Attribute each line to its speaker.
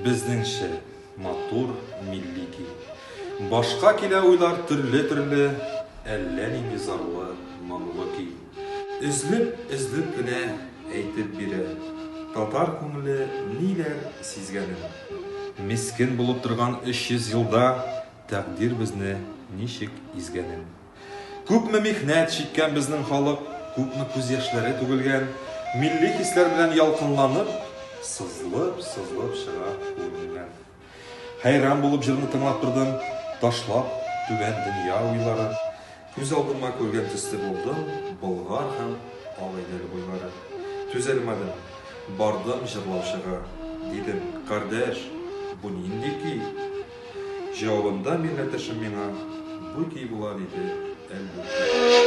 Speaker 1: Безнеңчә, матур милли көй. Башка килә уйлар төрле-төрле, Әллә нинди зарлы, моңлы көй. Өзлеп-өзлеп кенә әйтеп бирә Татар күңеле ниләр сизгәнен. Мескен булып торган 300 елда Тәкъдир безне ничек изгәнен. Күпме михнәт чиккән безнең халык, Күпме күз яшьләре түгелгән, Милли хисләр белән ялкынланып, Сызылып-сызылып чыга күңелемнән. Хәйран булып җырны тыңлап тордым, Ташлап түбән дөнья уйларын. Күз алдыма күргән төсле булдым Болгар һәм Агыйдел буйларын. Түзәлмәдем, бардым җырлаучыга, Дидем, Кардәш, бу нинди көй? Җавабында милләттәшем миңа, Бу көй була, диде, Әллүки.